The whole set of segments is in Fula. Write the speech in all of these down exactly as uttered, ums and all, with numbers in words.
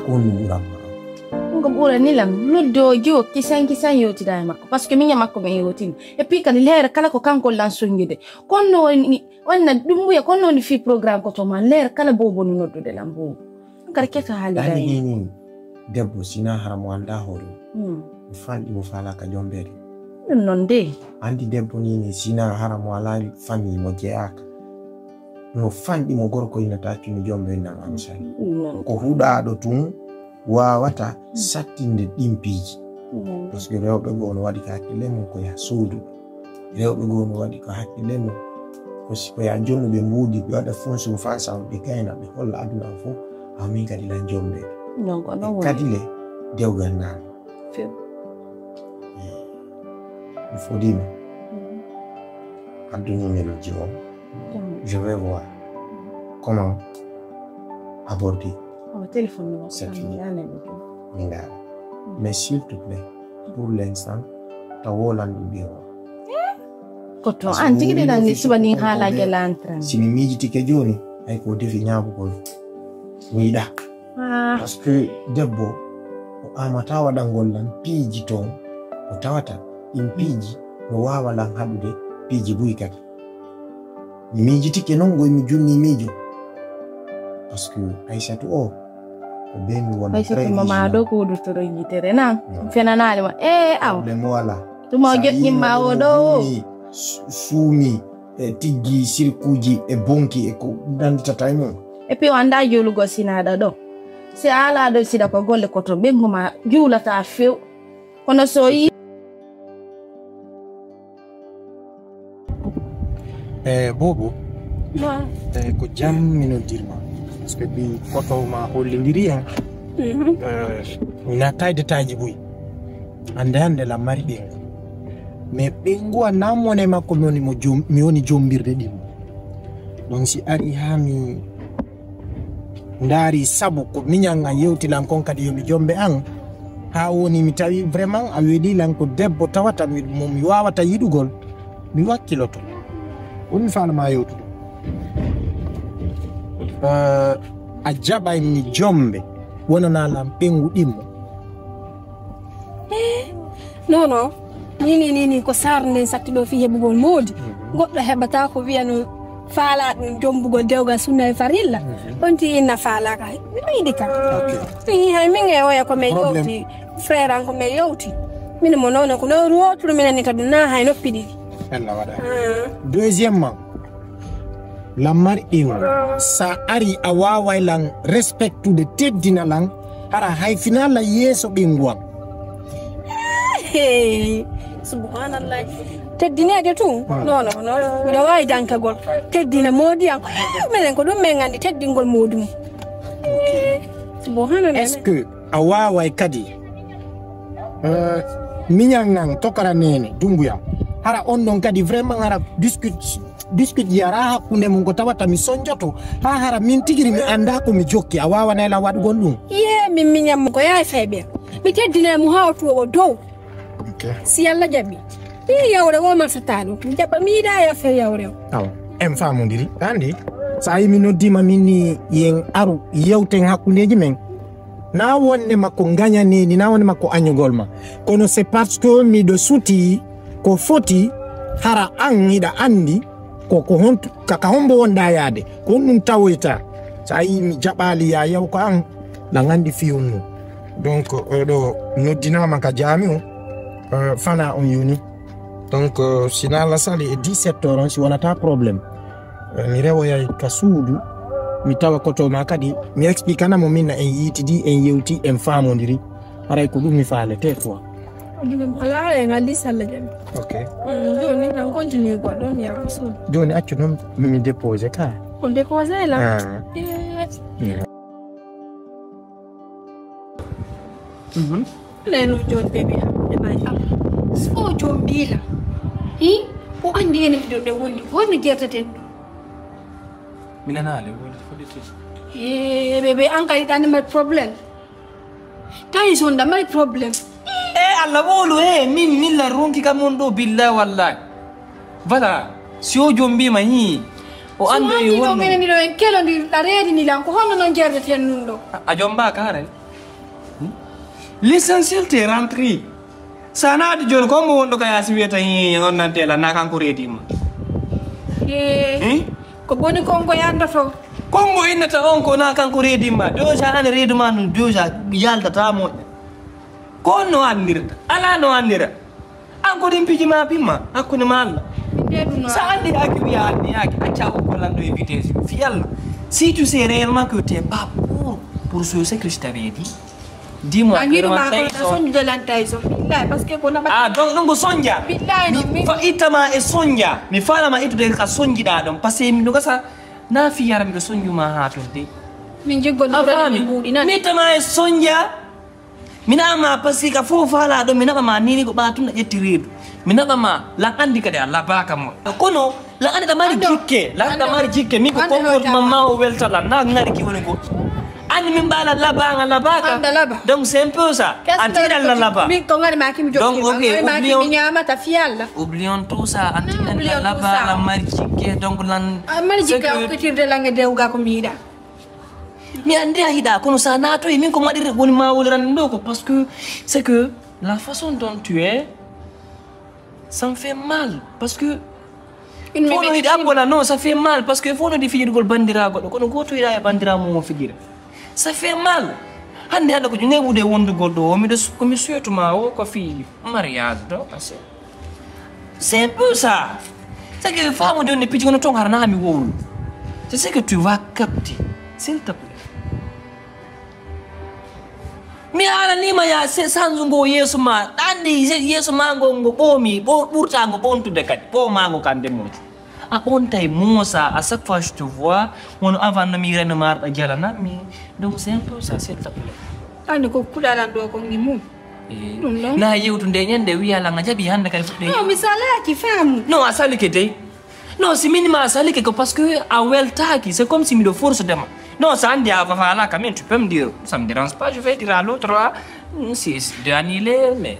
On ɗum ɓuran ma. Ɗum ko ɓurani lan noddo jiwo kisan kisan yewtida e makko, parce que miña makko ɓen yewtini. Et puis kadi leere kala ko kanko lan sonjude. Kono woni onna ɗum mbuya kono woni fi programme ko to man leere kala bobo no noddude lan bobo. Kadi keto haali Ɗani dayni. Hinin debbo sina hara mo annda hoore. Hmm. Mi fanɗi mo faala ka jombeede. Ɗum non de. Anndi debbo nii ne sina hara mo alaa famille mo jeyaaka. No fanɗi mo gorko ina taccumi jombe nan ansari. Ɗum non. Ko huɗaaɗo tun waawata sattinde ɗin piiji. Ɗum non. Parce que rewɓe goo no waɗi ko hakkille mum ko ya soodu. Rewɓe goo no waɗi ko hakkille mum ko si ko ya jonnuɓe mbuuɗi ɓe waɗa fonction fansa ɓe gayna ɓe holla aduna o fof. Aw min kadi lan jombe. Donc non woni. Kadi le dewgal naan. Few. Mi fodima addu numéro ji on. Je vais voir comment aborder Oh, téléphone numéro Sept. Sami ane ɗum. Mingaara. Mais s'il te plaît, pour l'instant, ta wolan ɗum ɓe o. Ko to an tigi de nan ni suba ni haala gela antran. Si mi miijitike jooni, hay ko defi ñaamugol mi yiɗa. Ah, Parce que debbo o amata waɗangol lan piiji toon o tawata ɗin piiji no waawa lan haɗude piiji buy kadi. Mi miijitike noon ngoy mi junni miijo. Parce que Aysatu o ko ɓe mi won Aysatu mo ma ɗo ko wudurtoro yitere na. Non. Fenanaali ma. Eh, aw. Problème wala. Tuma o Sa joƴƴimma yii o no ɗo. ɗum ni su- suumi e tiggi sirkuuji e bonki e ko nanditata e mum. Et puis o annda juulugol sinaɗa ɗo. Si a ala ɗo siɗa ko golle ko to ɓengu ma juulata few. Kono so yi E bobo e ko jam mi noddirma parce que ɗi koto ma hollidiri en eh, mi natta e détail ji buy hande hande la mari ɓengu mais ɓengu a namone makko mi woni mo jom mi woni jombirde ɗimmo donc si ari ha mi ndaari sabu ko miñan an yewti lan kon kadi yomi jombe an haa woni mi tawi vraiment a weli lan ko debbo tawata mi mo mi wawata yiɗugol mi wakkiloto woni mi faalama yewtude Eh, a jaɓay mi jombe wonana lan ɓengu ɗimmo Non, non. Ni ni ni ni ko sarde nden satti ɗo fii heɓugol moodi. Goɗɗo heɓata ko wiya no faala ɗum jombugol dewgal sunna e farilla. On ti inna faala ka. Mi yiɗi ka. Ii, hay min e oya ko min Problème. Yewti. Frère an ko min yewti. Min mo noon ko noon woturu min anita ɗum na hay noppi ɗiɗi. Ella waɗa deuxièmement lammar iwra sa ari a waway lan respectude teddina lan hara hay fina lan yeeso ɓengu am Hey, subhanallah. Teddineede tun? Non, non, non. Miɗo waawi dankagol. Teddina moodi am. Minen ko ɗum min nganndi teddingol moodi mum. Subhanallah. Est-ce que a waway kadi euh, miñan nan tokara nene dumbuyam hara on ɗon kadi vraiment hara discute discute yara hakkunde mum ko tawata mi sonjoto ha hara min tigiri mi anda ko mi jokki a wawanay lan waɗugol ɗum Ye min miñan mo ko yaay fayɓe. Mi teddinay mo haa o tuwo o dow. Si Yalla jaɓi. Mi yawre o masata ɗum. Mi jaɓa mi yiɗa e affaire yawre o. Awa en famodiri andi sa yi mi noddima min ni yen aru yewten hakkundeji men na wonde makko gañaneni na wonde makko añugol ma kono c'est parce que miɗo suti ko foti hara an hiɗa andi ko ko hontu kaka hombo wonda yaade ko honɗum tawoyta sa yi mi jaɓali ya yaw ko an lan andi fiyum mum donc oɗo noddinama ka jami o euh, fana on yoni donc euh, sina lasali e 17 heures on si wonata problème Euh, mi rewoyay ka suudu mi tawa koto ma kadi mi expliquana mo minna en yiitidi en yewti en famodiri haray ko ɗum mi faalete quoi Alaa en alli salla jaɓi. Ok. Joni tan continue goɗɗo mi yaha suudu. Joni accu noon mi dépose ka. On dépose la. Ah. Leno joni ɓe mi haɓɓude ma e Allah. So jom mbila. Hi? O anndi ene miɗo ɗe wonni. Honno jerteten ɗum? Mi nanaale woni fodete. E ɓe ɓe an kadi ɗanni mbaɗi problème. Tawi sonda mbaɗi problème. E Allah wowlu he min min la ronki kam on ɗo billa wallahi. Voilà. Si o jom mbima hi. O anndo e Ɗo wonno. Minen miɗo en kelondir ɗa reedini lan ko honno noon jerdeten nun ɗo? A jomba kaare. L'essentiel t'es rentré. Sa naati jooni, ko mo wonɗo ka yaasi wiyata, "Hii, on nante la, na kanko reedima." Eh? Ko boni konko yandoto. Konko innata on ko na kanko reedima. Doja an reeduma no doja yaldata moƴƴa. Ko on no andirta. Ala no andira. An ko ɗin piji ma pimma, hakkunde ma Allah. Sa andi haki wiya andi haki, acca o ko lanɗo e vitesse. Fi Allah. Si tu sais réellement que t'es pas pour, pour ce, ce que je t'avais dit. Dis-moi, a hiɗuma ko na sonjude lan Tyson. Billahi, parce que ko naɓa. Ah, donc, donc sonja. Billahi, mi fa ittama e sonja. Mi falama ittude ka sonjiɗa ɗon. Parce que mi ɗo gasa na fiyara miɗo sonjuma ha tolde. Min jiggol a fami. Mi ittama e sonja. Mi naɓama parce que ka fof fala ɗon mi naɓama nini ko ɓa tun a ƴetti reedu. Mi naɓama lan andi kadi a labaka mo. Kono lan andi ɗa mari jikke, lan ɗa mari jikke, min ko comportement ma o weltala na ngari ki woni ko. Andi min mbala labanga labaka. Donc c'est un peu ça. Anti ɗan la laba. Min ko ngari ma kimi jokki. Donc ok, oublions. Mi ñamata fi Allah. Oublions tout ça. Anti ɗan la laba la mari jikke, donc lan. Mari jikke o kitirde lange dewga ko mbiɗa. Mi andi a hiɗa kono sa natoyi min ko maɗirre woni ma woliran ɗo ko parce que c'est que la façon dont tu es, ça me fait mal parce que fof no hiɗa wona non, ça fait mal parce que fof no di fijirgol bandira goɗɗo kono goto hiɗa e bandira mum o fijira, ça fait mal. Hande hande ko neɓude wondugol ɗo o miɗo komi suwetuma o ko fi mariage ɗo parce que c'est un peu ça. C'est que femme de ne piji kono ton harana mi wowlu. C'est ce que tu vas capter, s'il te plaît. Mi alanima ya se sanzu ngo yeeso ma ɗanni yeeso ma ngo ngo ɓoomi ɓurta ngo ɓontude kadi ɓoomago kande moƴo. A ɓontay moosa à chaque fois je te vois wono avant no mi reno marɗa jalanammi. Donc c'est un peu ça, s'il te plaît. Andi ko kuɗalan ɗo ko ngi mum. Eh, na yewtude ñande wiya lan a jaɓi hande kadi fuɗɗe. Non, mi salaki faamu. Non, a salike dey. Non, si min ma salike ko parce que a weltaki, c'est comme si miɗo force dema. Non, ça andi a fafala quand même, tu peux me dire, ça me dérange pas, je vais dire à l'autre là, si, si de annuler, mais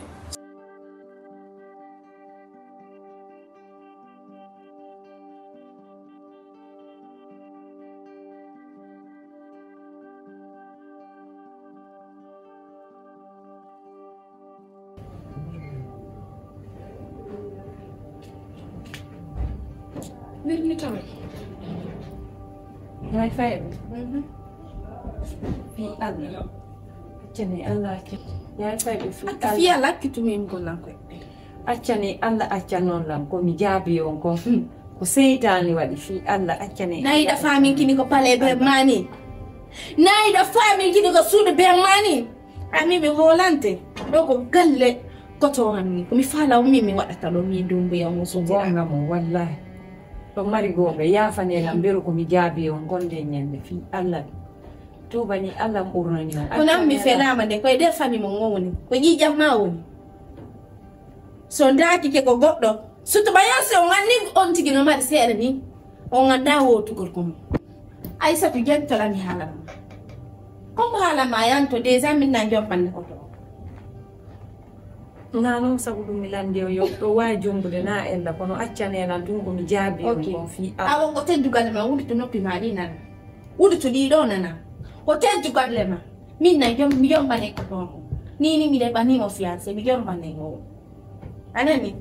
Birni tawi. Hay fayɓe. Fi Allah. Accani Allah acca. Yaay fayɓe fi Allah. Fi Allah accitu min gollan koy. Accani Allah acca non lan ko mi jaabi on ko. Ko seytaani waɗi fi Allah accani. Nayi da famin kini ko pale be mani. Nayi da famin kini ko suudu be mani. Ami ɓe hoolante ɗo ko galle kotoran mi komi faala o min mi waɗata ɗo min dumbuya mo sotira. Gonga mo wallahi. Ɗo mari goɓe yafane lam mberu komi jaabi on gonde ñande fi Allah. Tubani Allah ɓurnani on. Kono an mi felama nde koye nder fami mo woni ko ƴiƴam ma woni. So ndaaki ke ko goɗɗo sutuba yasi on anni on tigi no mari seeɗa ni. On anndaa wootugol ko mum. Aysatu, jentolami haala ma. Comme haala ma yanto, déjà min na jombande ko to. Na noon sabu ɗum mi landi o yo ɗo waawi jombude na ella kono accane lan tun ko mi jaabi on kon fii a. Awa ko teddugal ma wuɗi to noppi ma ɗi nana. Wuɗi to ɗi ɗo nana. Ko teddugal ma. Min na jom mi jombane ko to. Ni ni mi leɓa ni mo fiancé mi jombane ko. A nani?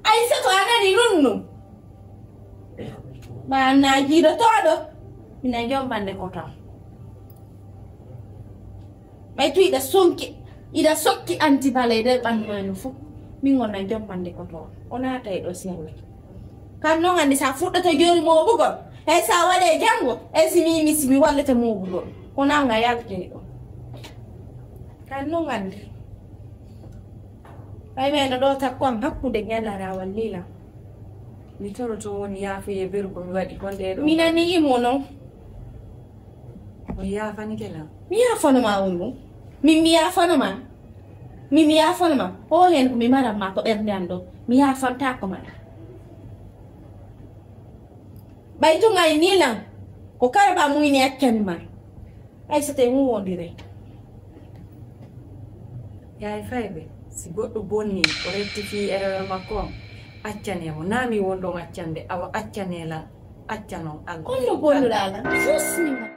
Aysatu a nani ɗum ɗum. Ɓa na jiiɗotooɗo ina jombande ko tan. Ɓay tu iɗa sonki iɗa sokki anti bale e nder ɓanndu ma no fof. Min gona jombande ko toon o naata e ɗo sella. Kan noon anndi sa fuɗɗoto jooni moɓugol ey sa waɗe janngo ey si mi misi mi wallete moɓugol ko nawga yalte ɗo. Kan noon anndi. Ɓay ɓeyno ɗo takko am hakkunde ñalarawal lila. Mi toroto woni yaafoye bergo mi waɗi kon ɗe ɗo. Mi nani imo non. O yaafanike lan. Mi yaafanoma on ɗum. Min mi yaafanoma. Min mi yaafanoma. O hen ko mi maran ma ko ɓernde am ɗo. Mi yaafantako ma. Ɓay tun ay ni lan. Ko kala ɓa muyni accani ma. Aysata e mum wondire. Yaay fayɓe si goɗɗo bonni o rectifie erreur makko on accane mo na mi won ɗon accande awa accane lan accanon Allah. Holno bonnuɗa lan fusnima.